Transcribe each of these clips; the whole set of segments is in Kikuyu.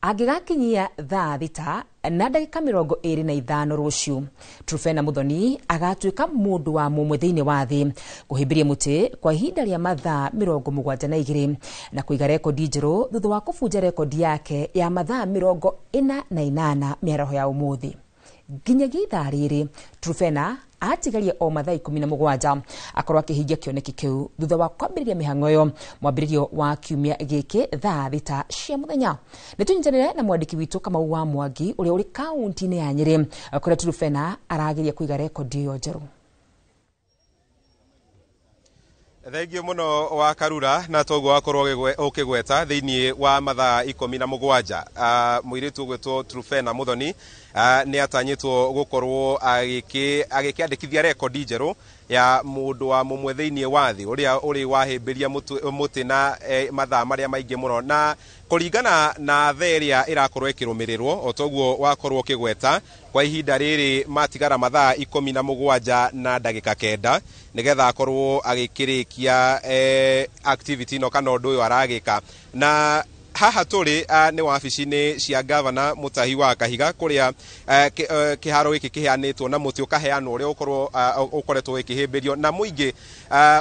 Angĩgakinyia thaa 6 na ndagĩka 25 rũciũ, Truphena Muthoni agatuĩka mũndũ wa mũmwe thĩinĩ wa thĩ kũhĩmbĩria mũtĩ kwa ihinda rĩa mathaa 72 na kũiga rekondi njerũ thutha wa kũbunja rekondi yake ya mathaa 48 mĩaraho ya ũmũthĩ. Nginyagia ithaa rĩrĩ, Truphena atigaria o mathaa 17 akorwo akĩhingia kĩoneki kĩu thutha wa kwambĩrĩria mĩhang'o ĩyo mwambĩrĩrio wa kiumia gĩkĩ thaa 6 cia mũthenya. Nĩ tũnyitanĩre na mwandĩki witũ Kamau wa Mwangi ũrĩa ũrĩ kaunti-inĩ ya Nyĩrĩ kũrĩa Truphena arageria kũiga rekondi ĩyo njerũ. Thengio mũno wa Karura, na toguo wakorwo ũkĩgweta thĩinĩ wa mathaa 17, mũirĩtu ũgwĩtwo Truphena Muthoni nĩ atanyĩtwo gũkorwo agĩkĩandĩkithia rekondi njerũ ya mũndũ wa mũmwe thĩinĩ wa thĩ ũrĩa ũrĩ wahĩmbĩria mũtĩ na mathaa marĩa maingĩ mũno, na kũringana na thaa ĩrĩa ĩrakorwo ĩkĩrũmĩrĩrwo o toguo wakorwo ũkĩgweta, kwa ihinda rĩrĩ matigara mathaa 17 na ndagĩka 9 nĩgetha akorwo agĩkĩrĩkia activity ĩno kana ũndũ ũyũ aragĩka. Na haha tũrĩ nĩ wabici-inĩ cia gavana Mutahi wa Kahiga kũrĩa kĩharo gĩkĩ kĩheanĩtwo na mũtĩ ũkaheanwo ũrĩa ũkorwo ũkoretwo ũkĩhĩmbĩrio na mũingĩ.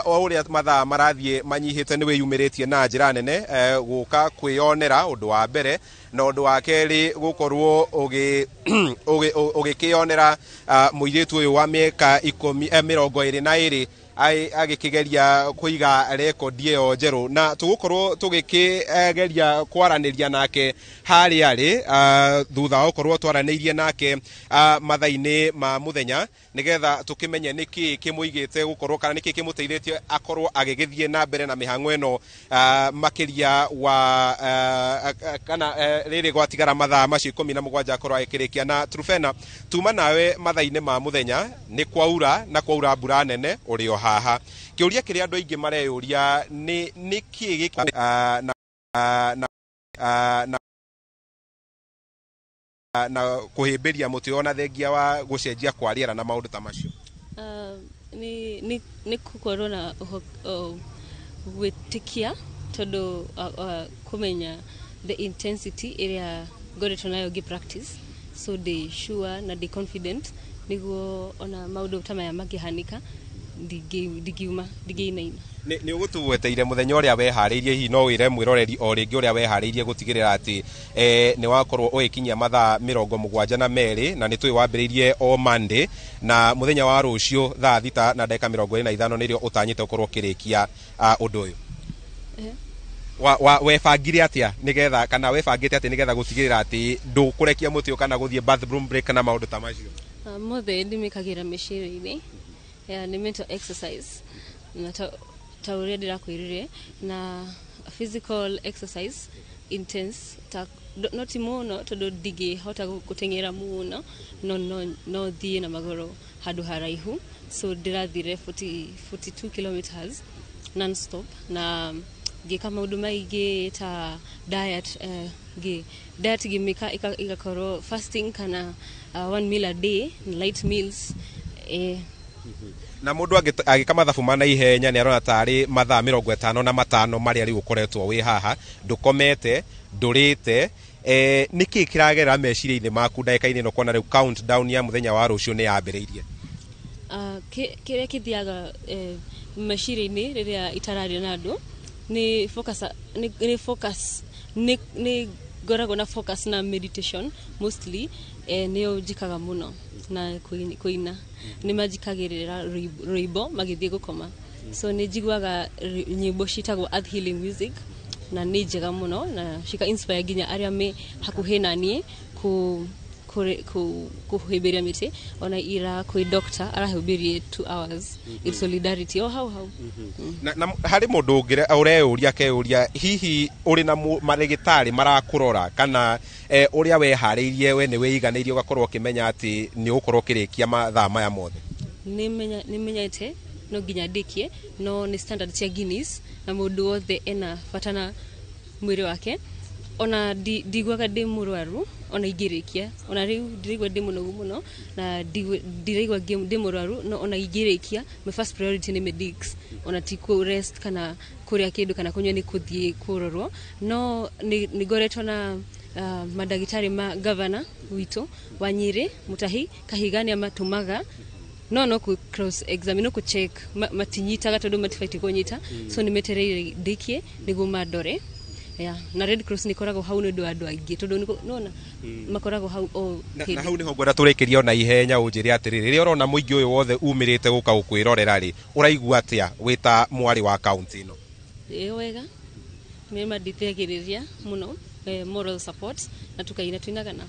O ũrĩa mathaa marathiĩ manyihĩte nĩ wĩyumĩrĩtie na njĩra nene gũka kwĩyonera ũndũ wa mbere, na ũndũ wa kerĩ gũkorwo ũgĩkĩyonera mũirĩtu ũyũ wa mĩaka 22 agĩkĩgeria kũiga rekondi ĩyo njerũ, na tũgũkorwo tũgĩkĩgeria kwaranĩria nake harĩa arĩ thutha wa gũkorwo twaranĩirie nake mathaa-inĩ ma mũthenya, nĩgetha tũkĩmenye nĩkĩ kĩmũigĩte gũkorwo kana nĩkĩ kĩmũteithĩtie akorwo agĩgĩthiĩ na mbere na mĩhang'o ĩno makĩria wa kana rĩrĩ gwatigara mathaa macio 17 akorwo agĩkĩrĩkia. Na Truphena, tuma nawe mathaa-inĩ ma mũthenya nĩ kwaura na kwaura mbura nene ũrĩ o haha. Kĩũria kĩrĩa andũ aingĩ mareyũria nĩ nĩkĩ gĩkĩ na kũhĩmbĩria mũtĩ ona thengia wa gũcenjia kwa rĩera na maũndũ ta macio? Nĩ gũkorwo na gwĩtĩkia, tondũ kũmenya the intensity ĩrĩa ngoretwo nayo ngĩ practice, so ndĩ sure na ndĩ confident nĩguo ona maũndũ ta maya mangĩhanĩka ndingiuma ndingĩinaina. Nĩ ũgũtugweteire mũthenya ũrĩa weharĩirie, hihi no wĩre mwĩroreri o rĩngĩ ũrĩa weharĩirie gũtigĩrĩra atĩ nĩ wakorwo ũgĩkinyia mathaa 72, na nĩ tũĩ wambĩrĩirie o Monday, na mũthenya wa rũciũ thaa 6 na ndagĩka 25 nĩrĩo ũtanyĩte ũkorwo ũkĩrĩkia ũndũ ũyũ? Webangire atĩa nĩgetha, kana webangĩte atĩa nĩgetha gũtigĩrĩra atĩ ndũkũrekia mũtĩ kana gũthiĩ bathroom break na maũndũ ta macio? Mothe ndĩmĩkagĩra mĩciĩ-inĩ, yeah, nĩ mental exercise na ta ũrĩa ndĩrakwĩrire, na physical exercise intense ta no ti mũno tondũ ndingĩhota gũteng'era mũno, no thiĩ na magũrũ handũ haraihu, so ndĩrathire 42 kilometers non-stop, na ngĩka maũndũ maingĩ ta diet, diet ngĩmĩka ĩgakorwo fasting kana one meal a day, light meals. Na mũndũ agĩka mathabu ma naihenya nĩ arona tarĩ mathaa 55 marĩa rĩu ũkoretwo wĩ haha, ndũkomete, ndũrĩte, nĩkĩ kĩragerera meciria-inĩ maku ndagĩka-inĩ ĩno kuona rĩu countdown ya mũthenya wa rũciũ nĩ yambĩrĩirie? Kĩrĩa kĩthiaga meciria-inĩ rĩrĩa itararia na andũ nĩ focus, nĩ focus, nĩ ngoragwo na focus na meditation mostly, nĩyo njikaga mũno na kũina. Nĩ manjikagĩrĩra rwĩmbo magĩthiĩ gũkoma, so nĩ njiguaga nyĩmbo ciĩtagwo earth healing music, na nĩ njega mũno na cika inspire nginya arĩa me hakuhĩ na niĩ kũhĩmbĩria mĩtĩ. Ona ira kwĩ doctor arahĩmbĩrie 2 hours in solidarity o hau hau. Na harĩ mũndũ ũreyũria akeyũria hihi ũrĩ na marĩgĩtarĩ marakũrora kana ũrĩa weharĩirie we nĩ wĩiganĩirie ũgakorwo ũkĩmenya atĩ nĩ ũgũkorwo ũkĩrĩkia mathaa maya mothe? Nĩ menyete no nginya ndĩkie, no nĩ standard cia Guinness na mũndũ wothe ena bata na mwĩrĩ wake. Ona ndiguaga ndĩ mũrwaru ona ingĩrĩkia, ona rĩu ndiraigua ndĩ mũnogu mũno na ndiraigua ndĩ mũrwaru, no ona ingĩrĩkia my first priority nĩ medics, ona ti kũ rest kana kũrĩa kĩndũ kana kũnyua, nĩ kũthiĩ kũrorwo. No nĩ ngoretwo na Mandagĩtarĩ ma gavana witũ wa Nyĩrĩ, Mutahi Kahiga, nĩ amatũmaga no kũ cross examine, no kũ check matinyitaga tondũ matibatiĩ kũnyita, so nĩ metereire ndĩkie nĩguo mandore. Yeah. Na Red Cross nĩ ĩkoragwo hau nĩ ũndũ wa andũ aingĩ tondũ nĩwona makoragwo hau o hĩndĩ. Na hau nĩho ngwenda tũrĩkĩrie ona ihenya, ũnjĩre atĩrĩrĩ, rĩrĩa ũrona mũingĩ ũyũ wothe umĩrĩte gũka gũkwĩrorera rĩ, ũraigua atĩa wĩ ta mwarĩ wa kaunti ĩno? Ĩ wega, nĩ manditeagĩrĩria mũno, moral support, na tukaina tuinaga nao.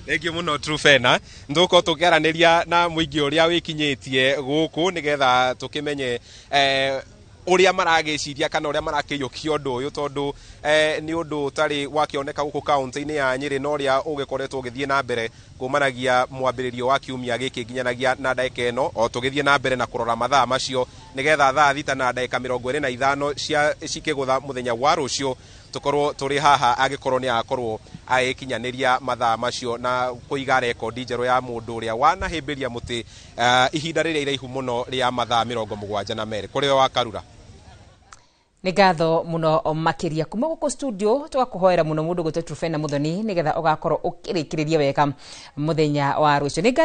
Thengiũ mũno Truphena, nĩtũgũkorwo tũkĩaranĩria na mũingĩ ũrĩa wĩkinyĩtie gũkũ nĩgetha tũkĩmenye ũrĩa maragĩciria kana ũrĩa marakĩiyũkia ũndũ ũyũ, tondũ nĩ ũndũ ũtarĩ wakĩoneka gũkũ kaunti-inĩ ya Nyĩrĩ na ũrĩa ũgĩkoretwo ũgĩthiĩ na mbere kumanagia mwambĩrĩrio wa kiumia gĩkĩ nginyanagia na ndagĩka ĩno, o tũgĩthiĩ na mbere na kũrora mathaa macio nĩgetha 6:25 cia cikĩgũtha mũthenya wa rũciũ tũkorwo tũrĩ haha, angĩkorwo nĩ agakorwo agĩkinyanĩria mathaa macio na kũiga rekondi njerũ ya mũndũ ũrĩa wanahĩmbĩria mũtĩ ihinda rĩrĩa iraihu mũno rĩa mathaa 72. Kũrĩ we wa Karura. Nĩ ngatho mũno makĩria kuma gũkũ studio, tũgakũhoera mũno mũndũ gwĩtwo Truphena Muthoni nĩgetha ũgakorwo ũkĩrĩkĩrĩria wega mũthenya wa rũciũ. Nĩ ngatho.